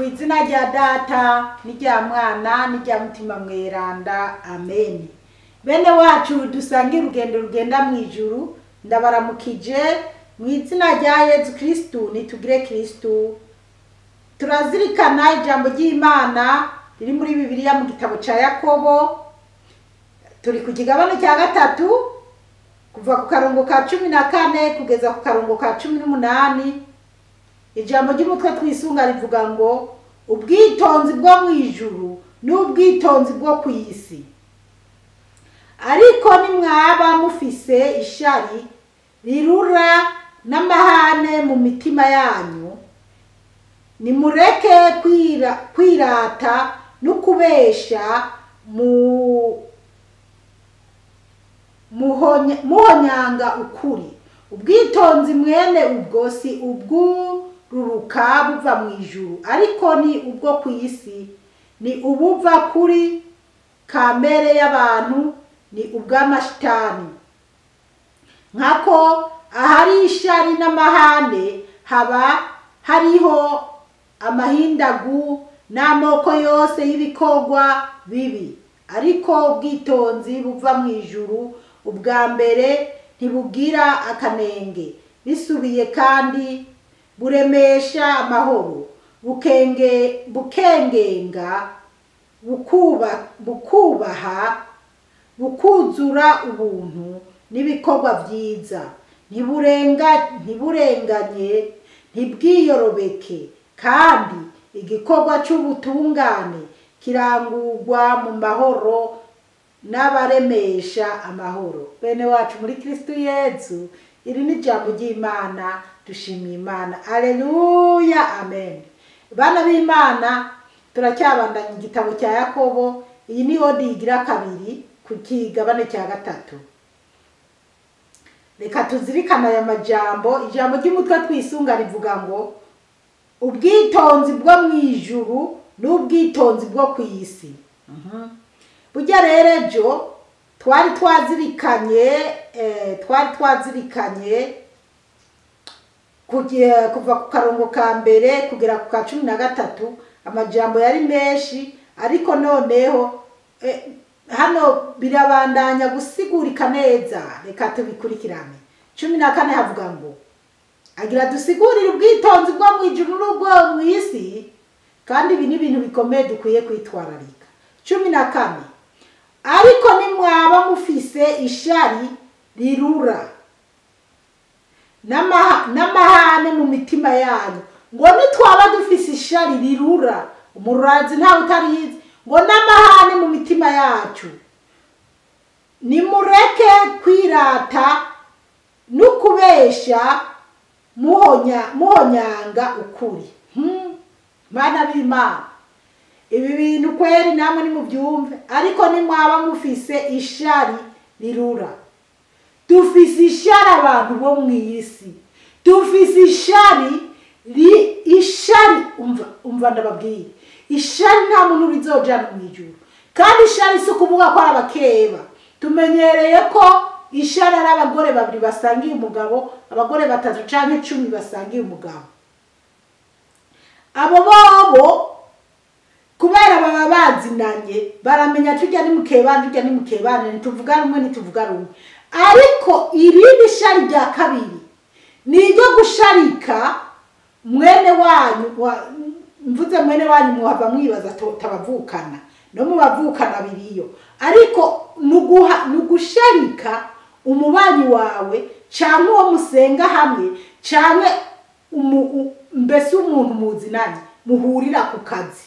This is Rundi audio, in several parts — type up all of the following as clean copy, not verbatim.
Ku izina rya Data n'irya Mwana n'irya Mutima Mweranda, amen. Bene wacu dusangira urugendo rugenda mu ijuru, ndabaramukije mu izina rya Yezu Kristu. Nitugire Kristu. Turazirikana ijambo ry'Imana riri muri Bibiliya mu gitabo ca Yakobo, turi ku kigabane cya 3 kuva ku karongo ka 14 kugeza ku karongo ka 18. Ijambo ry'umutwe twisunga rivuga ngo ubwitonzi bwo mu ijuru n'ubwitonzi bwo ku isi. Ariko nimwaba mufise ishari rirura n'amahane mu mitima yanyu, nimureke kwirata no kubesha muhonyanga ukuri. Ubwitonzi mwene ubwo si ubwururuka buva mu ijuru, ariko ni ubwo ku isi, ni ubuva kuri kamere y'abantu, ni ubw'amashitani. Nkako ahari ishari n'amahane haba hariho amahindagu n'amoko yose y'ibikorwa bibi. Ariko ubwitonzi buva mu ijuru ubwa mbere ntibugira akanenge, bisubiye kandi buremesha amahoro, bukengenga, bukubaha, bukuzura ubuntu n'ibikorwa byiza, ntiburenganye, ntibwiyorobeke, kandi igikorwa cy'ubutungane kirangurwa mu mahoro n'abaremesha amahoro. Bene wacu muri Kristu Yezu, iri ni ijambo ry'Imana, dushimiye Imana. Alleluya, amen. Bana b'Imana, turacyabandanya igitabo cya Yakobo. Iyi ni odi igira 2 ku kigabane cya 3. Reka tuzirikana aya majambo. Ijambo ry'umutwe twisunga rivuga ngo ubwitonzi bwo mu ijuru n'ubwitonzi bwo ku isi. Burya rero ejo twari twazirikanye kuva ku karongo ka mbere kugera ku ka 13. Amajambo yari menshi, ariko noneho hano birabandanya gusigurika neza. Reka tubikurikirane. 14 havuga ngo agira dusigurire ubwitonzi bwo mu ijuru n'ubwo mu isi, kandi ibi ni ibintu bikomeye dukwiye kwitwararika. 14 ariko nimwaba mufise ishari rirura n'amahane mu mitima yanyu, ngo nitwaba dufise ishari rirura, umurazi ntawe utarizi, ngo n'amahane mu mitima yacu, nimureke kwirata no kubesha muhonyanga ukuri. Bana b'Imana, ibi bintu kweri namwe nimubyumve. Ariko nimwaba mufise ishari rirura, dufise ishari abantu bo mu isi, dufise ishari ishari, umva ndababwiye, ishari nta muntu rizojana mu ijuru. Kandi ishari si ukuvuga ko ari abakeba. Tumenyereye ko ishari ari abagore babiri basangiye umugabo, abagore 3 canke 10 basangiye umugabo. Abo bobo kubera baba bazinanye baramenya tujya ni mukebana, tujya ni mukebana, ntituvuga rumwe, ntituvuga rumwe. Ariko irindi shari rya kabiri ni iryo gusharika mwene wanyu. Mvuze mwene wanyu muhava mwibaza tabavukana, no mubavukana biriyo, ariko nugusharika umubanyi wawe cyangwa uwo musenga hamwe, cyangwa mbese umuntu muzinanye muhurira ku kazi,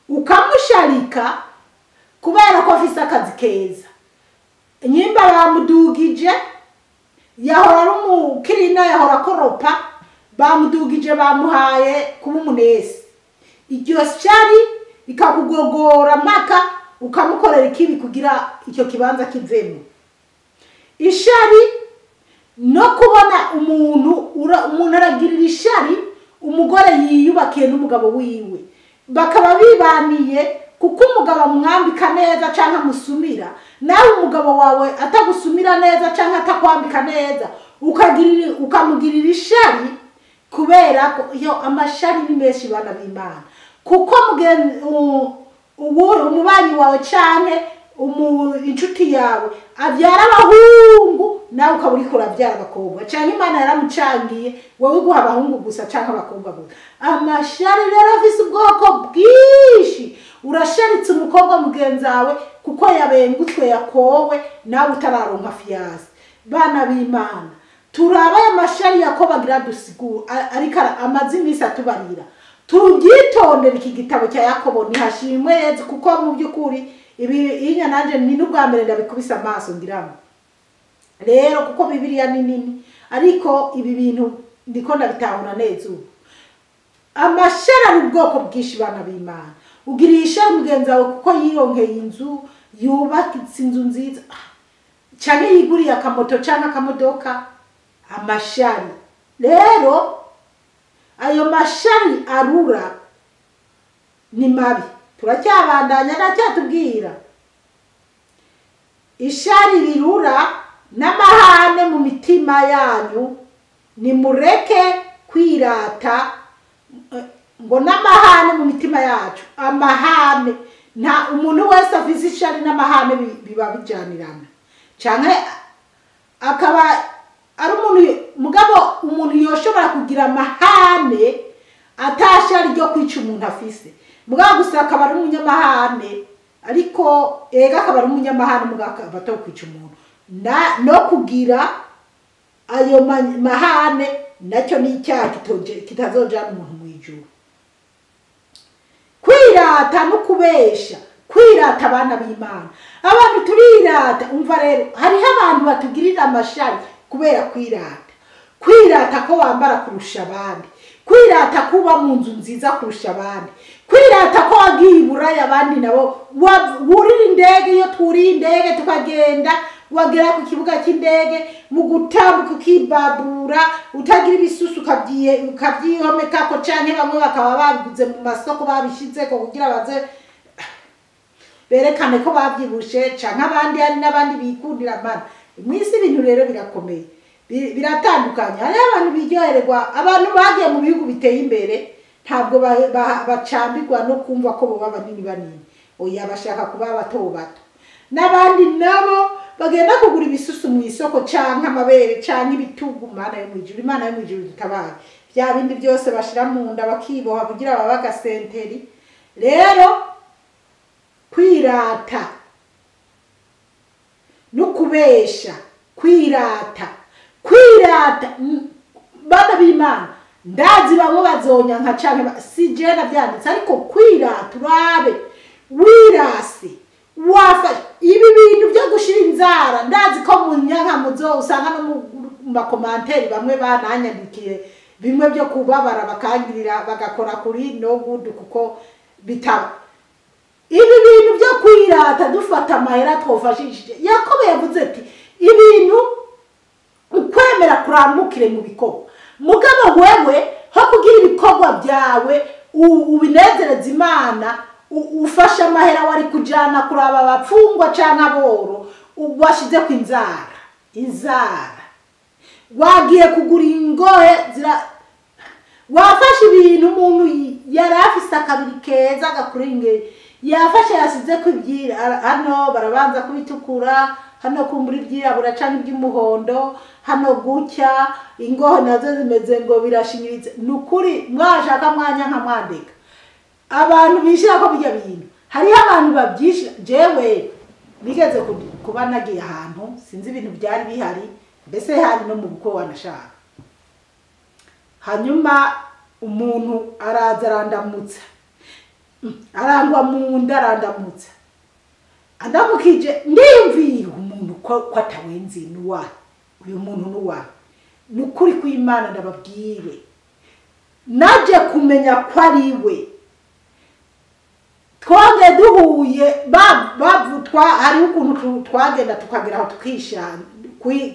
ukamusharika kubera ko afise akazi keza. Nyimba bamudugije, yahora ari umukirina, yahora akoropa, bamudugije bamuhaye kuba umunesi. Iryo shari rikakugogora mpaka ukamukorera ikibi kugira icyo kibanza kivemo. Ishari no kubona umuntu aragirira ishari umugore yiyubakiye n'umugabo wiwe, bakaba bibaniye kuko umugabo amwambika neza canke amusumira, nawe umugabo wawe atagusumira neza canke atakwambika neza, ukamugirira ishari kubera Kubera ko iyo amashari ni menshi bana b'Imana, kuko umubanyi wawe canke inshuti yawe abyara abahungu, nawe ukaba uriko urabyara abakobwa, canke Imana yaramucangiye wowe guha abahungu gusa canke abakobwa gusa. Amashari rero afise ubwoko bwinshi. Urasharitse umukobwa mugenzi wawe kuko yabengutswe yakowe, nawe utararonka fiyanse. Bana b'Imana, turaba aya mashari Yakobo agira dusigura, ariko amaze iminsi atubarira. Tubyitondere iki gitabo cya Yakobo, nihashimwe Yezu, kuko mu by'ukuri ibi inya nanje ni n'ubwa mbere ndabikubise amaso ngira ngo rero, kuko Bibiliya ni nini, ariko ibi bintu ndiko ndabitahura neza ubu. Amashari ari ubwoko bwinshi bana b'Imana. Ugiriye ishari mugenzi wawe kuko yironkeye inzu, yubatse inzu nziza, canke yiguriye akamoto canke akamodoka. Amashari rero, ayo mashari arura ni mabi. Turacyabandanya, ndacyatubwira ishari rirura n'amahane mu mitima yanyu, nimureke kwirata. Ngo n'amahane mu mitima yacu, amahane, nta umuntu wese afise ishari n'amahane biba bijanirana, canke akaba ari umuntu mugabo umuntu yoshobora kugira amahane atashari ryo kwica umuntu afise, mugabo gusa akaba ari umunyamahane, ariko ega akaba ari umunyamahane mugabo akaba atokwica umuntu. No kugira ayo mahane nacyo ni icyaha kitazojana umuntu mu ijuru. Kwirata no kubesha, kwirata abana b'Imana, abantu turirata. Umva rero, hariho abantu batugirira amashari kubera kwirata. Kwirata ko wambara kurusha abandi, kwirata kuba mu nzu nziza kurusha abandi, kwirata ko wagiye i Buraya abandi nabo wurira indege. Iyo twuriye indege tukagenda, wagera ku kibuga cy'indege mu gutambuka ukibabura, utagira ibisusu ukabyihomekako, canke bamwe bakaba babiguze mu masoko babishizeko kugira baze berekane ko bavyibushe, canke abandi hari n'abandi bikundira mana. Mw'isi ibintu rero birakomeye, biratandukanye. Hariho abantu biryohererwa, abantu bagiye mu bihugu biteye imbere ntabwo bacambirwa no kumva ko boba banini banini, oya, bashaka kuba bato bato. N'abandi nabo bagenda kugura ibisusu mu isoko, canke amabere canke ibitugu. Mana yo mw'ijuru, Imana yo mw'ijuru dutabaye. Bya bindi byose bashira mu nda bakiboha kugira babe agasenteri. Rero kwirata no kubesha, kwirata, kwirata bana b'Imana, ndazi bamwe bazonyanka canke si je navyanditse, ariko kwirata, urabe wirase wafa ibi bintu byo gushira inzara. Ndazi ko munyanka muzo usanga no mu makomanteri bamwe bananyandikiye bimwe byo kubabara, bakangirira bagakora kuri no good, kuko bitaba ibi bintu byo kwirata dufata amahera twofashishije. Yakobo yavuze ati ibintu ukwemera kuramukire mu bikorwa, mugabo wewe ho kugira ibikorwa byawe ubinezereza Imana, ufashe amahera wari kujana kuraba abapfungwa canke aboro, washize ku inzara, inzara wagiye kugura ingohe zira, wafashe ibintu umuntu yari afise akabiri keza gakuringe, yafashe yasize kubyira hano barabanza kubitukura, hano kumbura ibyirabura canke iby'umuhondo, hano gutya ingohe nazo zimeze ngo birashinyiritse. Nukuri mwashaka mwanya nka mwandika abantu bishira ko bijya bintu. Hariho abantu babyishira. Jewe nigeze kuba nagiye ahantu sinzi ibintu byari bihari, mbese hari no mu bukwe wanashaka, hanyuma umuntu araza arandamutsa, arangwa mu nda arandamutsa, andamukije ndiyumvira umuntu ko atawenzi nuwa uyu muntu nuwa. Nukuri kw'Imana ndababwire, naje kumenya ko ari we. Twonge duhuye bavutwa, hari ukuntu twagenda tukagera aho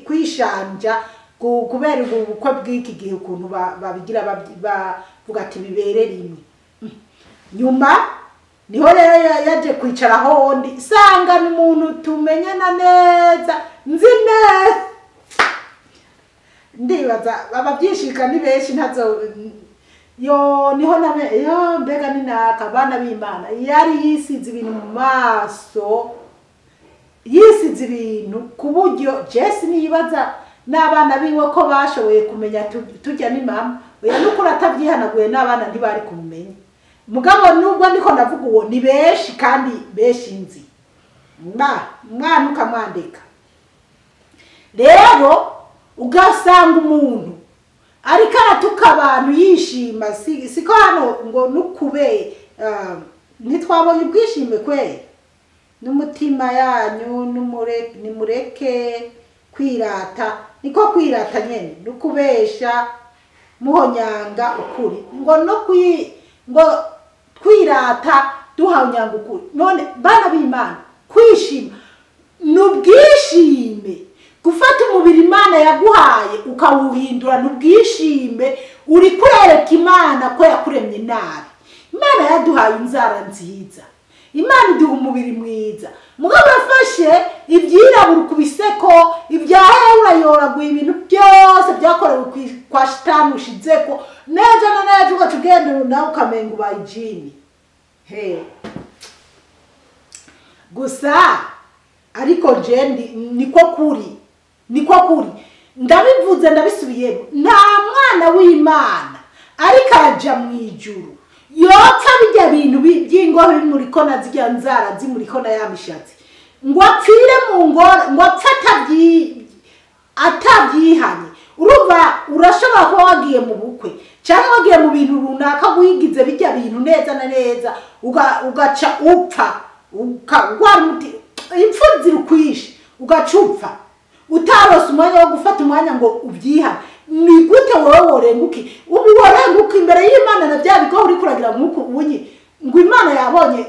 kwishanja kubera ubukwe bw'iki gihe ukuntu babigira bavuga ati bibere rimwe. Nyuma niho rero yaje kwicara aho ndi, sanga n'umuntu tumenyana neza, nzi neza, ndibaza ababyishika ni benshi, ntazo Yo niho name yo mbega ni naka. Bana b'Imana, yari yisize ibintu mu maso, yisize ibintu ku buryo Jesse niyibaza n'abana biwe ko bashoboye kumenya tujya ni mama. Oya, nukuri atabyihanaguye n'abana ntibari kumumenya. Mugabo nubwo ndiko ndavuga uwo, ni benshi kandi benshi nzi. Mba mwana ukamwandika rero, ugasanga umuntu ariko aratuka abantu yishima. Siko hano ngo nukube ntitwabonye ubwishime kwe n'umutima yanyu, nimureke kwirata. Niko kwirata nyene nukubesha muhonyanga ukuri, ngo no ngo kwirata duhonyanga ukuri. None bana b'Imana, kwishima nubwishime, gufata umubiri Imana yaguhaye ukawuhindura nubwishime, uri kurereka Imana ko yakuremye nabi. Imana yaduhaye inzara nziza, Imana iduha umubiri mwiza, mugabo urafashe ibyirabura ukubiseko, ibyahe urayoraguye, ibintu byose byakorewe kwa shitani ushizeko neza na neza, ugaca ugenda nawe ukamenga ubaye ijini. He gusa ariko je niko kuri, niko kuri, ndabivuze ndabisubiyemo. Nta mwana w'Imana ariko araja mu ijuru yopfa bijya bintu by'ingohe bimuriko na zijya nzara zimuriko na ya mishatsi, ngo apfire mu ngora, ngo apfe atabyihanye. Urumva urashobora kuba wagiye mu bukwe cyangwa wagiye mu bintu runaka wigize bijya bintu neza na neza, ugaca upfa, ukagwara impfu zirukwishe, ugaca upfa utarose umwanya wo gufata umwanya ngo ubyihane. Ni gute wowe worenguke? Ubu worenguka imbere y'Imana na bya bigo uri kuragira nk'uku ubunye ngo Imana yabonye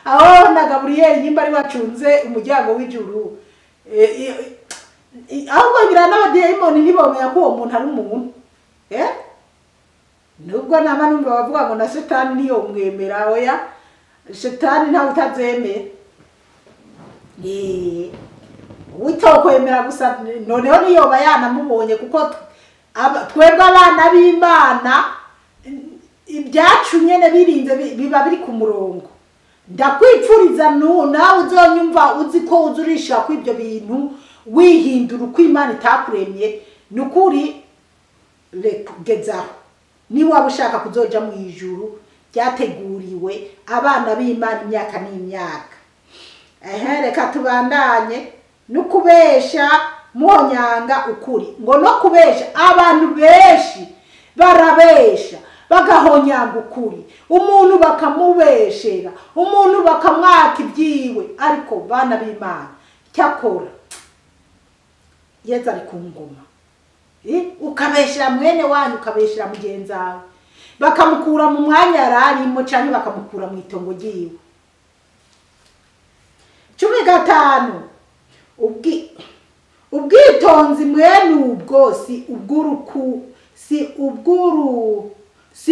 aho na Gaburiyeli nyimba ari wacunze umuryango w'ijuru, ahubwo ngira n'abadayimoni ntibomenya ko uwo muntu ari umuntu. Nubwo nama numva bavuga ngo na Shetani niyo mwemera, oya Shetani ntawe utazemera, witokwemera gusa. Noneho niyoba yanamubonye, kuko twebwe abana b'Imana ibyacu nyene birinze biba biri ku murongo. Ndakwipfuriza nawe uzonyumva uzi ko uzurisha ku ibyo bintu wihindura uko Imana itakuremye, nukuri regezaho ni waba ushaka kuzoja mu ijuru ryateguriwe abana b'Imana imyaka n'imyaka. Reka tubandanye. Nukubesha muhonyanga ukuri, ngo no kubesha abantu benshi barabesha bagahonyanga ukuri, umuntu bakamubeshera, umuntu bakamwaka ibyiwe. Ariko bana b'Imana, cyakora Yezu ari ku ngoma. Ukabeshera mwene wanyu, ukabeshera mugenzi wawe, bakamukura mu mwanya yararimo cyangwa bakamukura mu itongo ryiwe. 15 Ubwitonzi mwene ubwo si ubwuruku si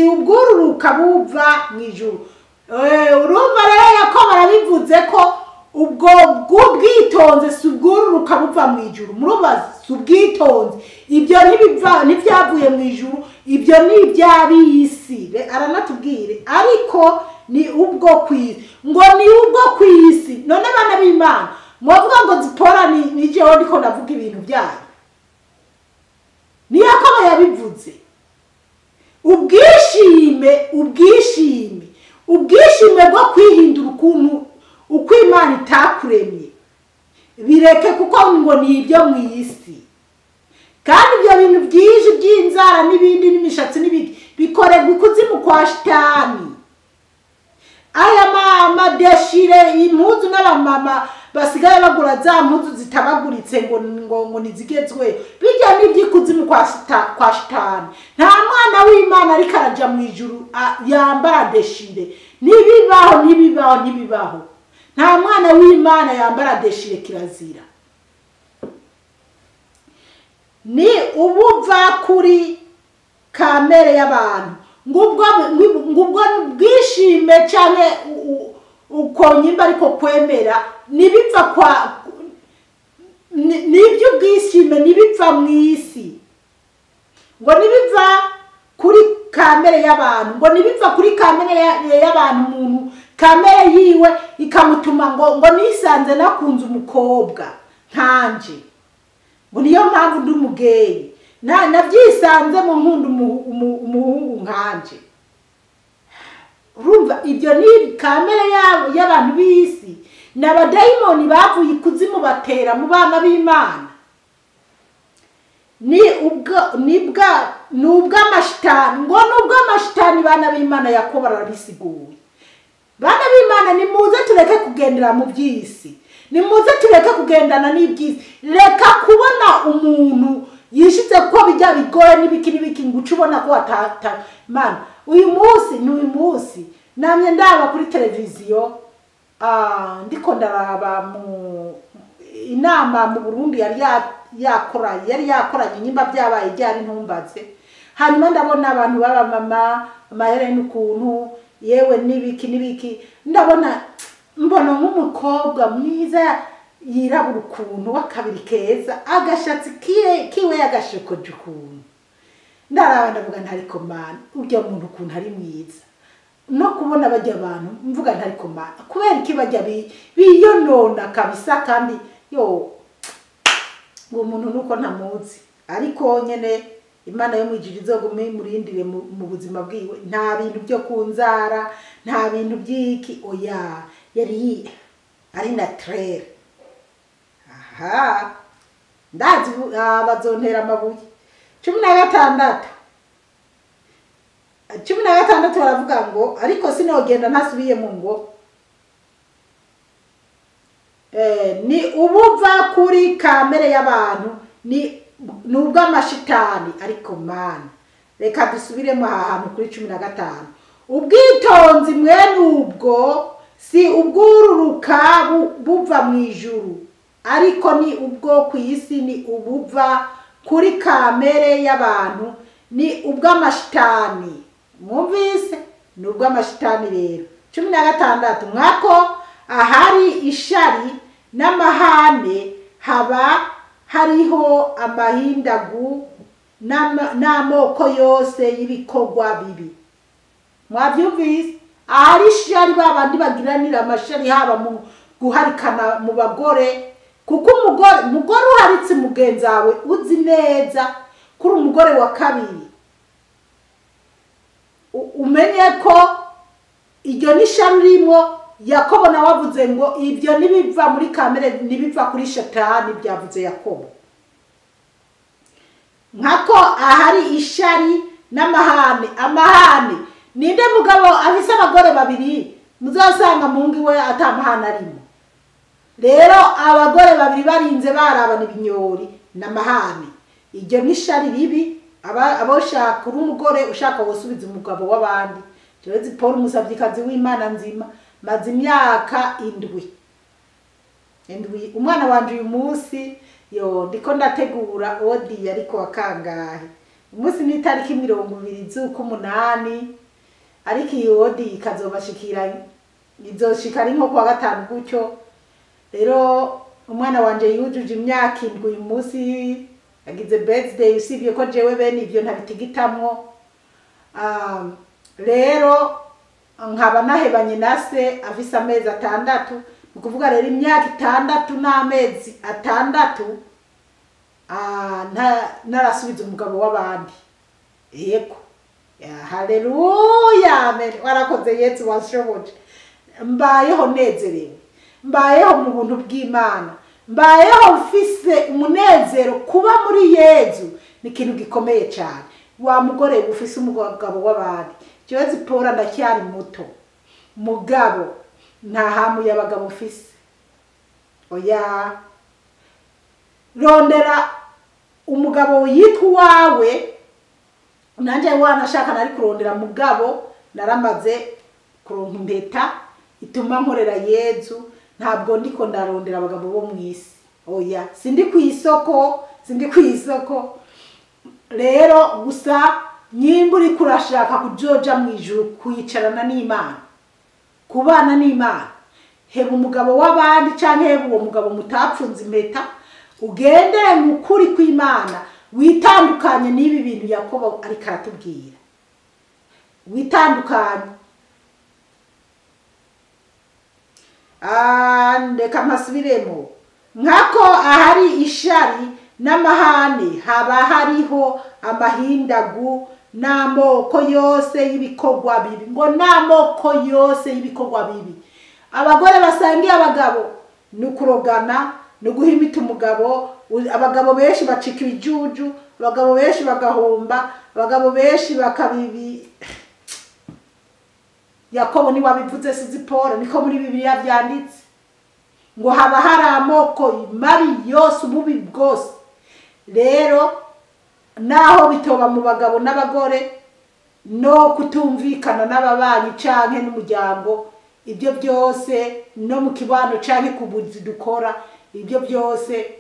ubwururuka buva mu ijuru. Urumva rero Yakobo arabivuze ko ubwo bw'itonze si ubwururuka buva mu ijuru. Murumva si ubwitonzi, ibyo ntibiva ntibyavuye mu ijuru, ibyo ni iby'ab'isi. Aranatubwire ariko ni ubwo kwisi, ngo ni ubwo kwisi. None bana b'Imana mwavuga ngo Zipora ni jewe ndiko ndavuga ibintu byayo, ni Yakobo yabivuze. Ubwishime, ubwishime, ubwishime bwo kwihindura ukuntu uko Imana itakuremye bireke, kuko ngo ni ibyo mu isi. Kandi ibyo bintu byinshi by'inzara n'ibindi n'imishatsi n'ibiki bikorerwa ikuzimu kwa Shitani. Aya mama deshire impuzu n'abamama basigaye bagura za mpuzu zitabaguritse ngo ngo ngo nizigezwe, bijya n'ibyikuzimu kwa Shitani. Nta mwana w'Imana ariko araja mu ijuru yambara deshire, nibibaho nibibaho nibibaho. Nta mwana w'Imana yambara deshire, kirazira. Ni ubuva kuri kamere y'abantu, ngubwo bwishime cyane uko nyimba ariko kwemera nibipfa kwa nibyo bwishime nibipfa mu isi, ngo nibiva kuri kamere y'abantu, ngo nibiva kuri kamere y'abantu, umuntu kamere yiwe ikamutuma ngo nisanze nakunze umukobwa nkanje, ngo niyo mpamvu ndi umugeyi, navyisanze mu nkunda umuhungu nkanje. Urumva ibyo ni kamere y'abantu b'isi, n'abadayimoni bavuye ikuzimu batera mu bana b'Imana. Ni ubw'amashitani, ngo ni ubw'amashitani bana b'Imana. Yakobo arabisiguye. Bana b'Imana, nimuze tureke kugendera mu by'isi, nimuze tureke kugendana n'iby'isi. Reka kubona umuntu yishize ko bijya bigoye n'ibiki n'ibiki ngo uce ubona ko atata. Mana, uyu munsi ni uyu munsi namye ndaba kuri televiziyo, ndiko ndaraba mu inama mu Burundi yari yakoranye, nyimba byabaye byari ntumbaze. Hanyuma ndabona abantu baba mama amaherena ukuntu yewe n'ibiki n'ibiki, ndabona mbona nk'umukobwa mwiza yirabura ukuntu w'akabiri keza, agashatsi kiwe yagashokoje ukuntu. Ndaraba ndavuga ntariko mana, urya muntu ukuntu ari mwiza. No kubona bajya abantu mvuga ntariko mana, kubera iki bajya biyonona kabisa. Kandi yo uwo muntu nuko ntamuzi, ariko nyene Imana yo mwijiji izogume imurindire mu buzima bwiwe. Nta bintu byo kunzara, nta bintu by'iki, oya, yari ari naturel. Aha ndazi bazontera amabuye. 16 16 baravuga ngo ariko sinogenda ntasubiye mu ngo ni ubuva kuri kamere y'abantu, ni ubw'amashitani. Ariko mana, reka dusubiremo aha hantu kuri 15. Ubwitonzi mwene ubwo si ubwururuka buva mu ijuru, ariko ni ubwo ku isi, ni ubuva kuri kamere y'abantu, ni ubw'amashitani. Mwumvise? Ni ubw'amashitani. Rero 16, mwako ahari ishari n'amahane haba hariho amahindagu n'amoko yose y'ibikorwa bibi. Mwavyumvise? Ahari ishari, babandi bagiranira amashari, haba mu guharikana mu bagore, kuko umugore uharitse mugenzi wawe uzi neza kuri umugore wa kabiri, umenye ko iryo ni ishari ririmo. Yakobo nawe avuze ngo ibyo nibiva muri kamere, nibiva kuri shatani, byavuze Yakobo. Nkako ahari ishari n'amahane, amahane ninde mugabo afise abagore babiri muzosanga mungi we atamahane arimo? Rero abagore babiri barinze barabana ibinyori n'amahane, iryo ni ishari ribi. Aboshaka uri umugore ushaka gusubiza umugabo w'abandi. Jewe Paul umusavyikazi w'Imana nzima, maze imyaka indwi. Umwana wanje uyu munsi yo ndiko ndategura odi, ariko wakangahe umunsi ni itariki 20 z'ukumunani, ariko iyo odi ikazobashikira izoshika ari nko kuwa gatanu gutyo. Rero umwana wanje yujuje imyaka 7 uyu munsi, yagize birthday, usibye ko jewe bene ivyo ntabitigitamwo. Rero nkaba nahebanye na se afise amezi 6, ni ukuvuga rero imyaka 6 n'amezi 6 narasubiza umugabo w'abandi. Yego, haleluya, amen. Warakoze Yesu, washoboje. Mbayeho nezerewe, mbayeho mu buntu bw'Imana, mbayeho mfise umunezero. Kuba muri Yezu ni ikintu gikomeye cyane. Wa mugore ufise umugabo w'abandi, jewe Zipora ndacyari muto, mugabo nta hamu y'abagabo mfise. Oya, rondera umugabo yitwa uwawe. Nanje wanashaka nari kurondera mugabo, naramaze kuronka impeta ituma nkorera Yezu. Ntabwo ndiko ndarondera abagabo bo mwisi. Oya, sindi ku isoko, sindi ku isoko. Rero gusa nyimba uriko urashaka kujoja mu ijuru, kwicarana n'Imana, kubana n'Imana, heba umugabo w'abandi canke heba uwo mugabo mutapfunze impeta, ugendere mu kuri kw'Imana, witandukanye n'ibi bintu Yakobo ariko aratubwira. Witandukanye. Ndeka mpasubiremo. Nkako ahari ishari n'amahane haba hariho amahindagu n'amoko yose y'ibikorwa bibi. Ngo n'amoko yose y'ibikorwa bibi. Abagore basangiye abagabo ni ukurogana, ni uguhimita umugabo. Abagabo benshi bacika ibijuju, abagabo benshi bagahomba, abagabo benshi bakabibi. Yakobo ni wabivuze, sizi Paul, niko muri Bibiliya vyanditse. Ngo haba hari amoko mabi yose, ububi bwose. Rero naho bitoba mu bagabo n'abagore no kutumvikana n'ababanyi canke n'umuryango, ibyo byose no mu kibano canke ku buzi dukora, ibyo byose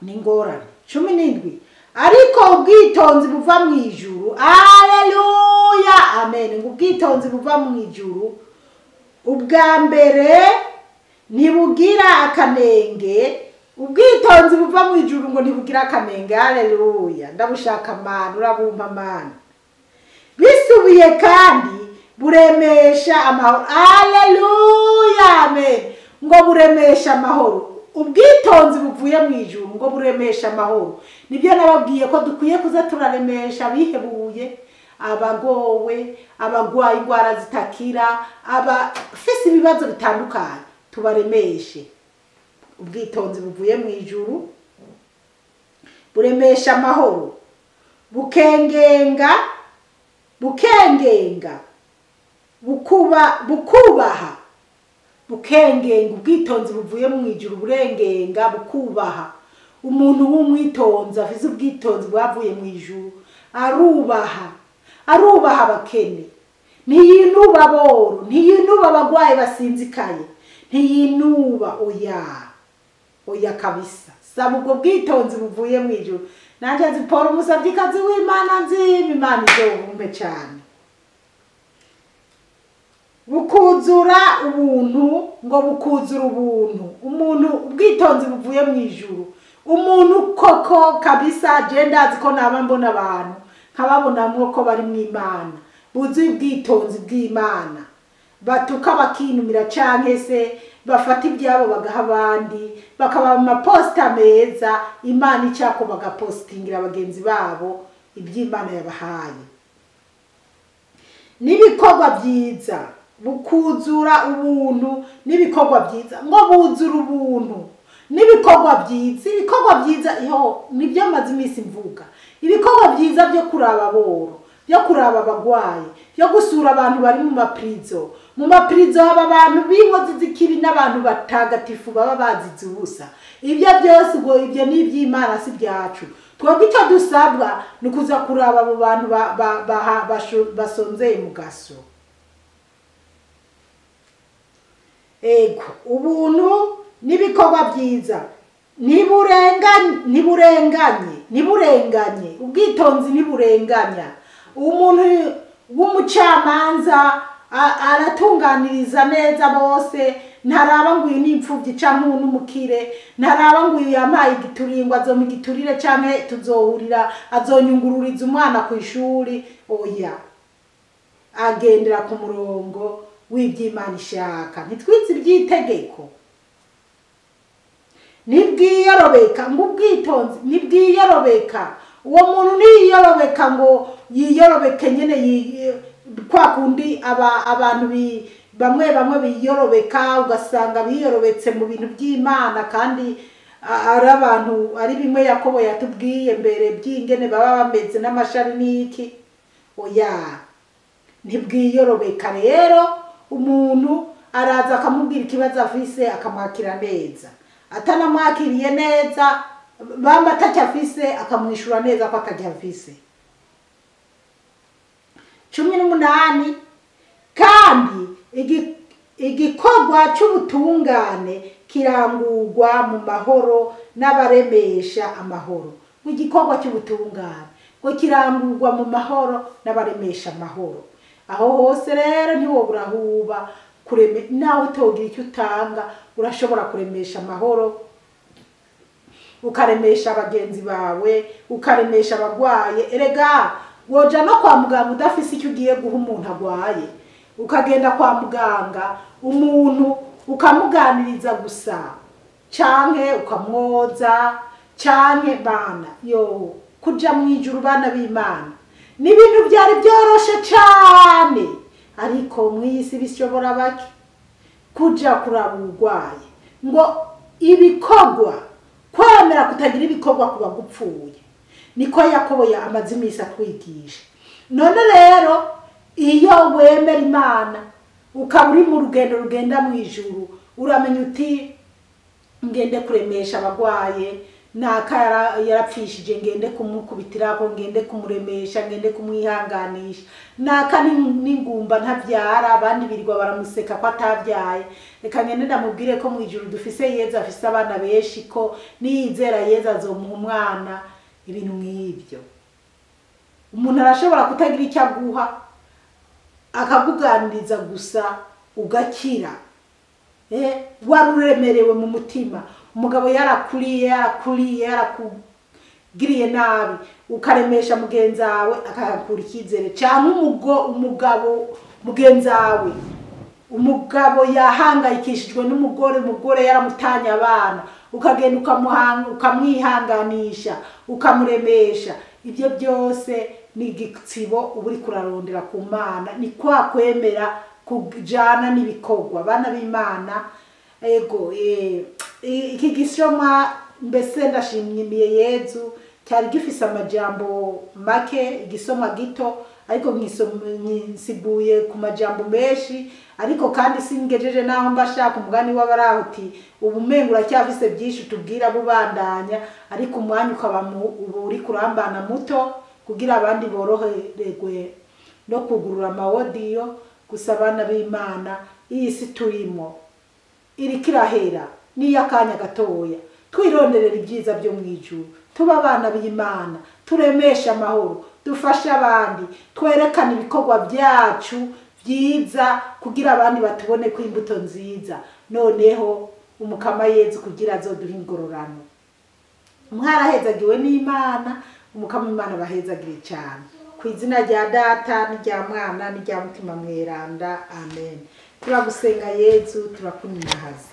ni ingorane. 17. Ariko ubwitonzi buva mu ijuru, haleluya, amen. Ngo ubwitonzi buva mu ijuru ubwa mbere ntibugira akanenge. Ubwitonzi buva mu ijuru ngo ntibugira akanenge, haleluya. Ndabushaka Mana, urabumpa Mana. Bisubiye kandi buremesha amahoro, haleluya, amen. Ngo buremesha amahoro. Ubwitonzi buvuye mu ijuru ngo buremesha amahoro. Nibyo nababwiye ko dukwiye kuza turaremesha abihebuye, abagowe, abagwaye indwara zitakira, abafise ibibazo bitandukanye, tubaremeshe. Ubwitonzi buvuye mu ijuru buremesha amahoro, bukengenga, bukengenga, bukubaha, bukengenga. Ubwitonzi buvuye mu ijuru burengenga, bukubaha. Umuntu w'umwitonzi afise ubwitonzi bwavuye mu ijuru arubaha, arubaha abakene, ntiyinuba aboro, ntiyinuba abagwayi basinzikaye, ntiyinuba, oya, oya kabisa. Saba ubwo bwitonzi buvuye mu ijuru. Nanje nzi Paul umusavyikazi w'Imana, nzima Imana izobumpe cane. Bukuzura ubuntu, ngo bukuzura ubuntu. Umuntu ubwitonzi buvuye mu ijuru, umuntu koko kabisa, je ndazi ko naba mbona abantu nkababonamwo ko bari mu Imana, buzuye ubwitonzi bw'Imana, batuka bakinumira canke se bafata ibyabo bagaha abandi, bakaba mu maposita meza. Imana icako bagapostingira bagenzi babo iby'Imana yabahaye. N'ibikorwa byiza, bukuzura ubuntu n'ibikorwa byiza. Ngo buzura ubuntu n'ibikorwa byiza. Ibikorwa byiza yo nibyo maze iminsi mvuga. Ibikorwa byiza byo kuraba aboro, byo kuraba abagwayi, byo gusura abantu bari mu maprizo. Mu maprizo haba abantu b'inkozi z'ikibi n'abantu batagatifu baba bazize ubusa. Ibyo byose ubwo ibyo ni iby'Imana, si byacu. Twebwe icyo dusabwa ni ukuza kuraba abo bantu basonzeye mu gaso. Ego, ubuntu n'ibikorwa byiza ntiburenganye, ntiburenganye. Ubwitonzi ntiburenganya. Umuntu w'umucamanza aratunganiriza neza bose, ntaraba ngo uyu ni imfuvyi canke uyu n'umukire, ntaraba ngo uyu yampaye igituringwa azompa igiturire canke tuzohurira azonyungururiza umwana ku ishuri. Oya, agendera ku murongo w'iby'Imana ishaka. Ntitwize iby'itegeko. Ntibwiyorobeka. Ngo ubwitonzi ntibwiyorobeka. Uwo muntu ntiyiyorobeka ngo yiyorobeke nyene kwa kundi abantu bamwe bamwe biyorobeka, ugasanga biyorobetse mu bintu by'Imana, kandi ari abantu ari bimwe Yakobo yatubwiye mbere by'ingene baba bameze n'amashari n'iki. Oya, ntibwiyorobeka. Rero umuntu araza akamubwira ikibazo afise akamwakira neza, atanamwakiriye neza bamba atacyo afise akamwishura neza ko atacyo afise. 18. Kandi igikorwa cy'ubutungane kirangurwa mu mahoro n'abaremesha amahoro. Igikorwa cy'ubutungane ngo kirangurwa mu mahoro n'abaremesha amahoro. Aho hose rero ntiwobura huba kureme, nawe utogira icyo utanga urashobora kuremesha amahoro, ukaremesha bagenzi bawe, ukaremesha abagwaye. Erega Woja no kwa muganga udafise icyo ugiye guha umuntu agwaye, ukagenda kwa muganga umuntu ukamuganiriza gusa, canke ukamwoza, canke bana yo kuja mu ijuru. Bana b'Imana, ni ibintu byari byoroshe cane, ariko mw'isi bishobora bake kuja kuraba urwaye. Ngo ibikorwa, kwemera kutagira ibikorwa kuba gupfuye, niko Yakobo ya amaze iminsi atwigisha. None rero iyo wemera Imana ukaba uri mu rugendo rugenda mu ijuru, uramenya uti ngende kuremesha abagwaye, naka yarapfishije, ngende kumukubitirako, ngende kumuremesha, ngende kumwihanganisha. Naka n'ingumba ntavyara, abandi birirwa baramuseka ko atavyaye, reka ngende ndamubwire ko mu ijuru dufise Yezu afise abana benshi, ko niyizera Yezu azomuha umwana. Ibintu nk'ibyo umuntu arashobora kutagira icyo aguha, akakuganiriza gusa ugakira. Wari uremerewe mu mutima, umugabo yarakuriye yarakuriye yarakugiriye nabi, ukaremesha mugenzi wawe akakura icyizere, cyangwa umugabo mugenzi wawe, umugabo yahangayikishijwe n'umugore, umugore yaramutanye abana, ukagenda ukamwihanganisha, ukamuremesha. Ibyo byose ni igitsibo uba uri kurarondera ku Mana, ni kwa kwemera kujana n'ibikorwa. Bana b'Imana, ego iki gisoma mbese ndashimiye Yezu, cyari gifise amajambo make, igisoma gito, ariko nkisiguye ku majambo menshi, ariko kandi singejeje naho mbashaka umugani w'abaraho uti ubumengo uracyafise byinshi tubwira bubandanya, ariko umwanya ukaba uri kurambana muto kugira abandi boroherwe no kugurura amawodiyo. Gusa abana b'Imana, iyi si turimo iriko irahera, n'iy'akanya gatoya. Twironderera ibyiza byo mu ijuru, tuba abana b'Imana, turemeshe amahoro, dufashe abandi, twerekane ibikorwa byacu byiza kugira abandi batubone ko imbuto nziza. Noneho umukama Yezu kugira azoduhe ingororano. Mwarahezagiwe n'Imana, umukama Imana bahezagire cyane. Ku izina rya Data n'irya Mwana n'irya Mutima Mweranda, amen. Turagusenga Yezu, turakuninahaza.